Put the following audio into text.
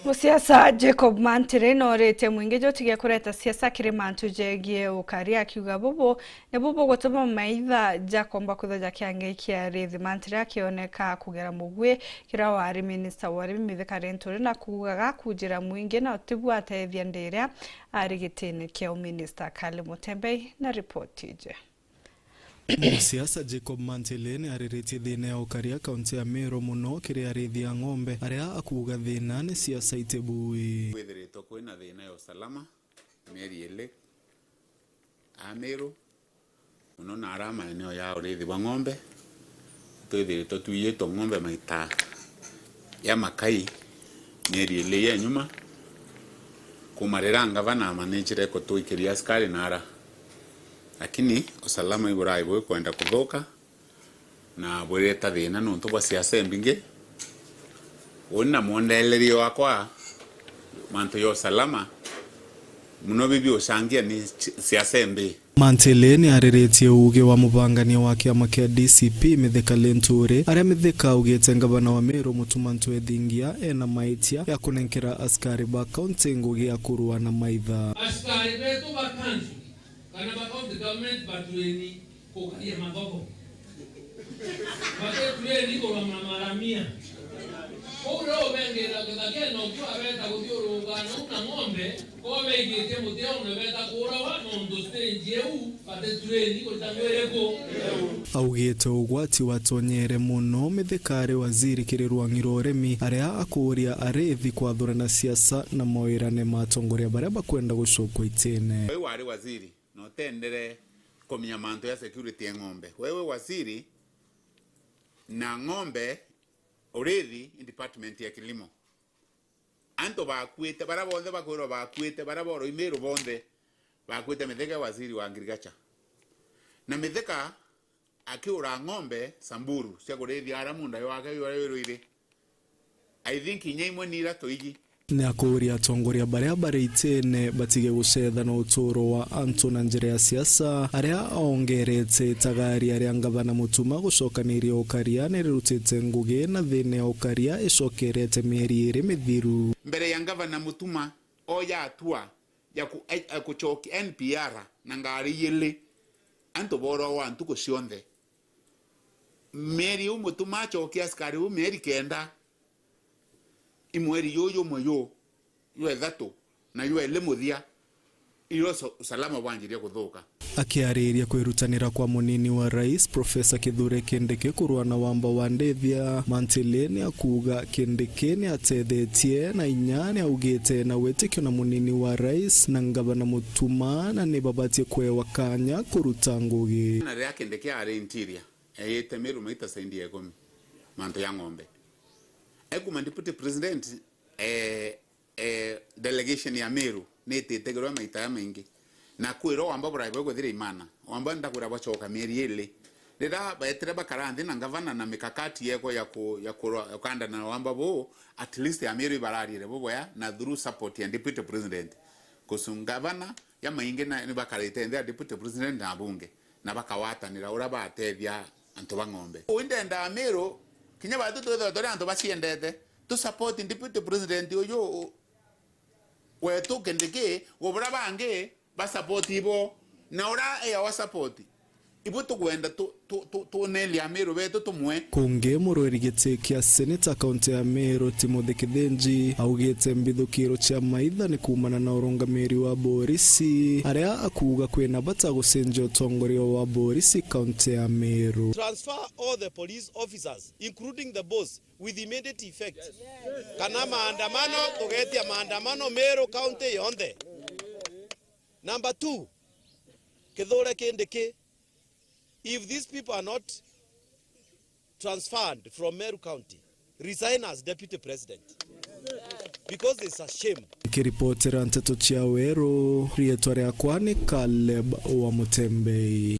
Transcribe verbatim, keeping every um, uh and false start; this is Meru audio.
Musiasa Jacob Mantiri nooritie mwingi jutige kureta siasa kiri mantu jegie ukari, akiuga bubu nibu bugutuma maitha jakomba kwithwa jakiangaikia arithi. Mantiri akioneka kugera mugwi kiria wari minista wa urimi Mithika Linturi na kuuga gakujira mwingi na tibu atethia ndiria ari gitini kia uminista. Kali Mutembei na ripoti iji. Musiasa Jacob Mantili ni ariritie thina ya ukaria kaunti ya Meru muno kiri arithi a ng'ombe, aria akuuga thina ni siasa itibui. Kwithiritwe kwina thina ya usalama mieri ili a Meru, muno na ara maeneo ya urithi bwa ng'ombe. Twithiritwe twiyitwe ng'ombe maita ya makai mieri ili ya nyuma, kuma riria ngavana amanijire kutwikiria askari nara. Lakini usalama iburai bukwenda kuthuka na bureta thina nontu bwa siasa imbingi. Uni na mwonelerio wakwa, mantu ya usalama muno bibi ucangia ni si-, siasa imbi. Mantili ni ariritie uuge wa mubangania wa kiama kia D C P Mithika Linturi, aria Mithika augite ngavana wa Meru Mutuma M'Ethingia ena maitia ya kunenkera askari ba kaunti ngugi ya kurua na maitha. Askari betu ba kanzu kana ba county government batueni kukaria mathoko. Bate tureni kurwa na maramia. Kuu rio ubengera kithakene ukio abeta guthiuruka nau na ng'ombe, ko beigitie muti au na beta kuurawa nontu stage iu bate tureni kurita ngwiriku. Augite ugwati watonyere muno Mithika ari waziri kiri rwang'i rwa urimi, aria akuuria arithi kwathurana siasa na mawirane ma atongoria baria bakwenda gucokwa itine. Weu wari waziri. Na utendere kumenya mantu ya security ya ng'ombe. Wewe waziri na ng'ombe, urithi in department ya kilimo. Antu bakuite, baria bonthe bakwirwa bakuite, baria boroi Meru bonthe bakuite, Mithika waziri wa agriculture. Na Mithika akiura ng'ombe Samburu cia kurithia ara munda wake uria wirwire. I think inya imwe ni ira tuiji. Ni akuuria atongoria baria bari itine batige gucetha na uturo wa antu na njira ya siasa, aria aongerete itagaria ria ngavana Mutuma gucokaniria ukaria ni rirutite ngugi na thina ya ukaria icokerete mieri iri mithiru. Mbere ya ngavana Mutuma oya atua ya ku-, ya kucokia N P R na ngari ili, antu boragwa ntuku cionthe. Mieri iu Mutuma acokia askari u mieri kenda, i mweri juju jumwe ju, jwa ithatu na jwa ili muthia, irio usa-, usalama bwanjirie kuthuka. Akiariria kwirutanira kwa munini wa rais, Professor Kithure Kindiki kurua na wamba wa ndithia, Mantili ni akuuga Kindiki ni atethetie na inya ni augite na witikio na munini wa rais na ngavana Mutuma na ni babatie kwewa kanya kuruta ngugi. Na riria Kindiki ari interior, eyite Meru maita zaidi ya ikumi, mantu ya ng'ombe. Ekuma deputy president, eh, eh, delegation ya Meru ni ititegirwe maita ya maingi. Na kwirwa wamba burai bwa kuthira imana. Wamba ndakwira bacoka mieri ili. Riria baetire bakara nthi na ngavana na mikakati yeko ya ku-, ya kurwa, ya kukandana na wamba buu, at least ya Meru ibararire bubwea na through support ya deputy president. Kusu ngavana ya maingi na, ni bakarite nthi ya deputy president na abunge. Na bakawatanira uria batethia antu ba ng'ombe. Uu ndenda Amiru, kinya batu twithirwa turi antu baciendete, tu support deputy president uyu u-, wetu Kindiki, gubura bangi ba support ibo, na uria eawa support, ibo tukwenda tu-, tu-, tu-, tunelia Amiru betu tumwe. Kungi murweri giti kia seneta kaunti ya Meru Timothy Kithinji augite mbithukiro cia maitha ni kuumana na urungamiri wa borisi, aria akuuga kwina bata gucenjia utongoria wa borisi kaunti ya Meru. Transfer all the police officers, including the boss, with immediate effect. Kana maandamano, tugetia maandamano Meru County yonthe. Number two, Kithure Kindiki, if these people are not transferred from Meru County, resign as deputy president. Because it's a shame. Nkiripotera nteto cia Weru, rietwa riakwa ni Caleb wa Mutembei.